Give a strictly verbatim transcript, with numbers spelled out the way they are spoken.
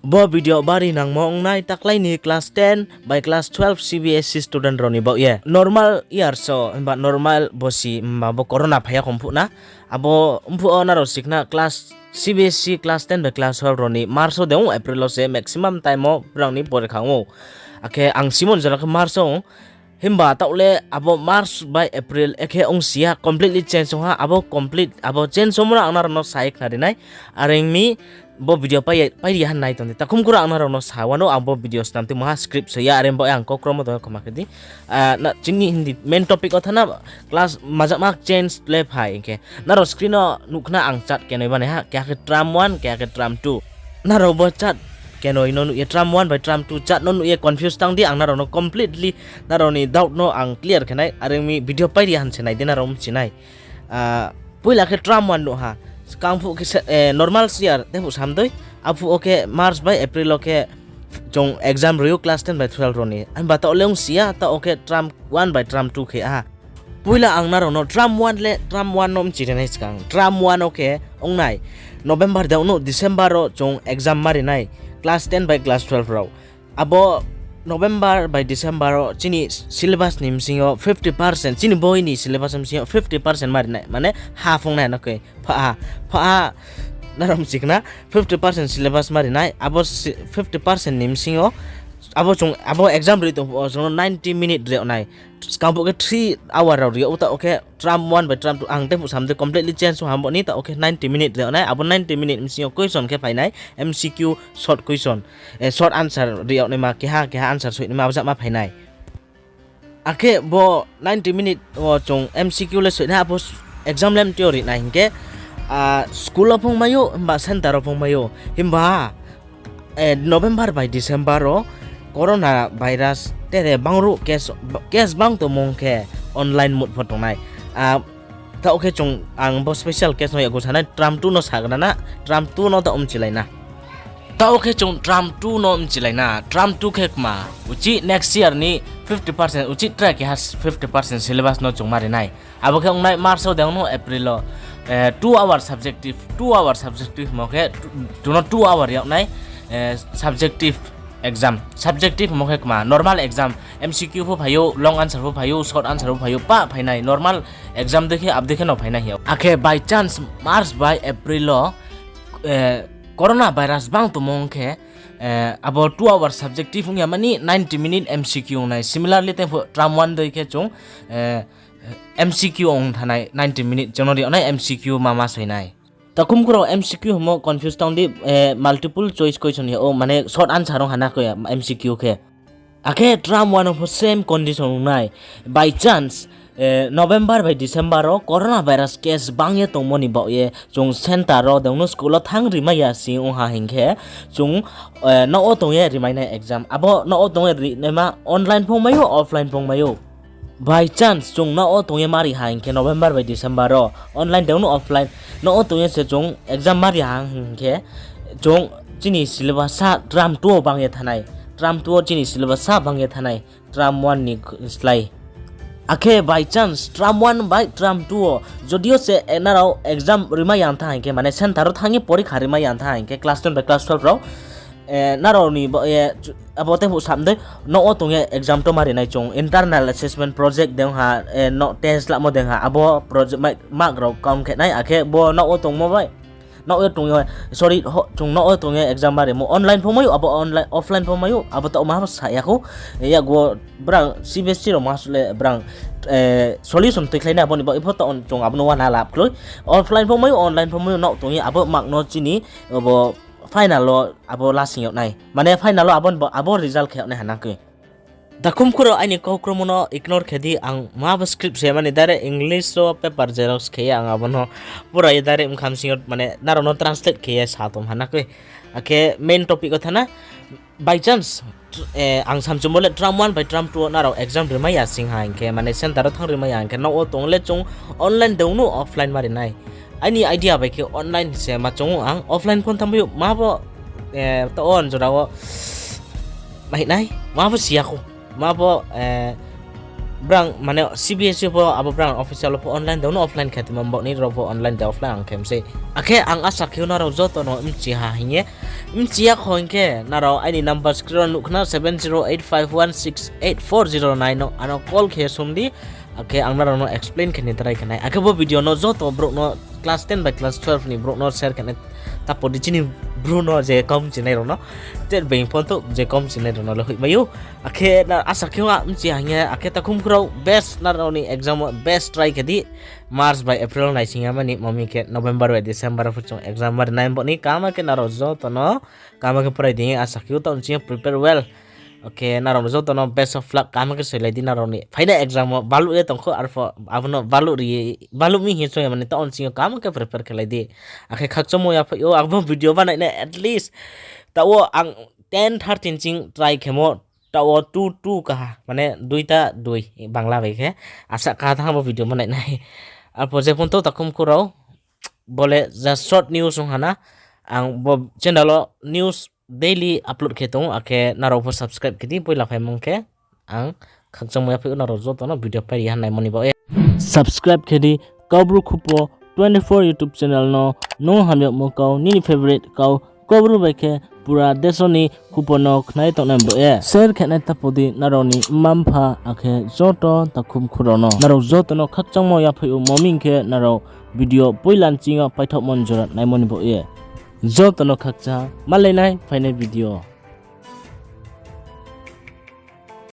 Bo video bari nangmo ong nai taklai ni class ten bai class twelve C B S E student rao ni baoh ye. Normal year so, himba normal bosi, himba bo corona phai ya khong phuh na. Abo mphuh wo nrao sikhna class, C B S E class ten bai class twelve rao ni March wo de ong, April wo se maximum time wo brao ni porikha ong ou. Akhe ang simon jora khe March wo ong. Himba taoh le abo March bai April ekhe ongsi ya, completely change ong ha, abo complete, abo change ongmo no ang nrao no sa ye khnari nai. Are ong mi bo video pai, pai ri ha nai tong di. Takhum kura ang nrao no sa wanou, ang bo video snam tuimo ha, script so ya, are bo ang kaukromo tong kho ma khe di. Ah, na, chini Hindi main topic wo thana, class majakma change le phai hing khe. Nrao screen wo nuhkhna ang chart kenoi bani ha, keha khe term one, keha khe term two. Nrao bo chart kenoi no nuh ye term one bai term two chart no nuh ye confuse tang di, ang nrao no completely nrao ni doubt no ang clear khe nai, are ong mi video pai ri ha se nai di nrao mchi nai. Ah, poila khe term one nuh ha, skang phuh khe se, eh, normal year, tei phuh sam dei, aphuh wo khe March bai April wo khe chung exam ri ou class ten bai twelve rao ni. Himba taoh le ongsi ya, taoh wo khe term one bai term two khe ha. Poila ang nrao no term one le, term one no mchi ri nai skang. Term one wo khe ong nai, November de ong no December wo chung exam ma ri nai, class ten bai class twelve rao. Abo November bai December wo chini syllabus ni bsing yo fifty percent, chini boi ni syllabus ni bsing yo fifty percent ma ri nai, mane half ong nai na khe, pha ha, pha ha, nrao mchi khna, fifty percent syllabus ma ri nai, abo si-, fifty percent ni bsing yo, abo chung, abo exam ri tong phuh wo chung no ninety minute ri yag nai. Skang phuh khe three hour rao ri yag ou, taoh wo khe term one bai term two, ang tei phuh sam dei completely change ong ha bo ni, taoh wo khe ninety minute ri yag nai, abo ninety minute bsing yo question khe phai nai, M C Q, short question, eh, short answer ri yag naima, keha, keha answer soi naima, abo jama phai nai. Akhe bo ninety minute wo chung M C Q le soi nai, abo exam le mtio ri nai hing khe, ah, school wo phung mai ou, himba center wo phung mai ou, himba, eh, November bai December wo corona virus tere bangruh case, case bang tongmo ong khe online mode pho tong nai. Ah, taoh khe chung ang bo special case no yakgu sa nai, term two no sagra na, term two no taoh mchilai na. Taoh khe chung term two no mchilai na, term two khe kma, uchih next year ni fifty percent, uchih tre keha fifty percent syllabus no chung ma ri nai. Abo khe ong nai March wo de ong no April wo, eh, two hour subjective, two hour subjective mo khe, tu-, tuno two hour yag nai, eh, subjective exam. Subjective mo khe kma, normal exam, M C Q pho phai ou, long answer pho phai ou, short answer pho phai ou, pa phai nai, normal exam dei khe, abo dei khe no phai nai hing yag ou. Akhe by chance March bai April wo, eh, corona virus bang tongmo ong khe, eh, abo two hour subjective ong ya mani ninety minute M C Q ong nai. Similarly, tei pho term one dei khe chung, eh, M C Q ong thanai ninety minute, chung no ri yag nai M C Q ma ma soi nai. Takhum kura M C Q hingmo confuse tang di, eh, multiple choice question ya ou, mane short answer ong ha na khe M C Q khe. Akhe term one wo pho same condition ong nai. By chance, eh, November bai December wo corona virus case bang ye tongmo ni baoh ye chung center wo de ong no school wo thanng rimai ya sing ong ha hing khe chung, eh, nouh wo tong ye rimai nai exam. Abo nouh wo tong ye ri naima online phung mai ou, offline phung mai ou. By chance chung nouh wo tong ye ma ri ha hing khe November bai December wo online de ong no offline, nouh wo tong ye se chung exam ma ri ha hing khe chung chini syllabus sa term two wo bang ye thanai, term two wo chini syllabus sa bang ye thanai, term one ni slái. Akhe by chance term one bai term two wo, jodio se, eh, nrao exam rimai ya tha hing khe, mane center wo thanng ye porikha rimai ya tha hing khe, class ten bai class twelve rao, eh, nrao ni bo, eh, abo tei phuh sam dei, nouh wo tong ye exam to ma ri nai chung, internal assessment project de ong ha, eh, no test lamo de ong ha, abo project mai, mark rao count khe nai, akhe bo nouh wo tongmo bai, nouh wo tong ye, sorry, ho, chung nouh wo tong ye exam ma rimo, online phung mai ou, abo online, offline phung mai ou, abo taoh ma sa ya khou, yakgu brang C B S E rao ma su le brang, eh, solution tuikhlai nai abo ni baoh ye pho taoh chung abo no uana lap kloi, offline phung mai ou, online phung mai ou, nouh tong ye abo mark no chini, abo final wo abo lasing yag nai. Mane final wo abo, abo result khe yag nai ha na khe. Takhum kura aini kau kromo no ignore khe di, ang ma bo script se mani direct English wo paper xerox khe ye ang abo no pura ye direct mkham sing yo mane nrao no translate khe ye sa tong ha na khe. Akhe main topic wo thana, by chance, eh, ang samchungmo le term one bai term two wo nrao exam rimai ya sing ha hing khe, mane center wo thanng rimai ya hing khe, nouh wo tong le chung online de ong no offline ma ri nai. Aini idea bai khe online se ma chung ou, ang offline phone thanng mai ou, ma bo, eh, taoh wo jora wo, mai nai, ma bo si ya khou, ma bo, eh, Brang mane C B S E pho abo brang official pho online de no offline khe tma baoh ni rao pho online de offline ang khe msei. Akhe ang asa khe nrao joto no mchi ha hing ye. Mchi ya kho hing khe nrao aini number screen wo nuh khna seven zero eight five one six eight four zero nine no ano call khe sung di. Akhe ang nrao no explain khe ni try khe nai. Akhe bo video no joto brouh no class ten bai class twelve ni brouh no share khe nai. Tapo di chini bru no je kom chinai rao no. Te being pho to je kom chinai rao no le hoih mai ou. Akhe asa khe a mchi hing ye, akhe takhum khurao best nrao ni exam wo best try khe di. March bai April naising ya mani, mami khe November bai December pho chung exam ma ri nai bo ni kama khe nrao joto no kama khe prai di asa khe taoh nching yo prepare well. Akhe nrao no joto no best of luck kama khe soilai di nrao ni phainai exam wo baluh ye tong kho arpho abo no baluh ri, baluh mi hing ye chung ya mani taoh nching yo kama khe prepare khe lai di. Akhe khakchangmo yaphaih ou, abo video banai nai at least. Taoh wo ang ten thirty ching try khemo, taoh wo two two kaha, mane duita dui Bangla bai khe. Asa kaha thanng bo video banai nai. Arpho je phone to takhum khurao, bo le just short news ong ha na. Ang bo channel wo news daily upload khe tong ou, akhe nrao pho subscribe khe di, poila phaimung khe. Ang khakchangmo yaphaih ou nrao joto no video pai ri ha naimo ni baoh ye. Subscribe khe di Kaubru Khupo twenty four YouTube channel no, nung hamyagmo kau, nini favorite kau, Kaubru bai khe pura deso ni khupo no khnai tongnai baoh ye. Share khe nai tapo di nrao ni mma-mpha akhe joto takhum khurao no. Nrao joto no khakchangmo yaphaih ou, mami khe nrao video poila nching yo paithaohmo ni jora naimo ni baoh ye. Joto no khakchang, malai nai phainai video.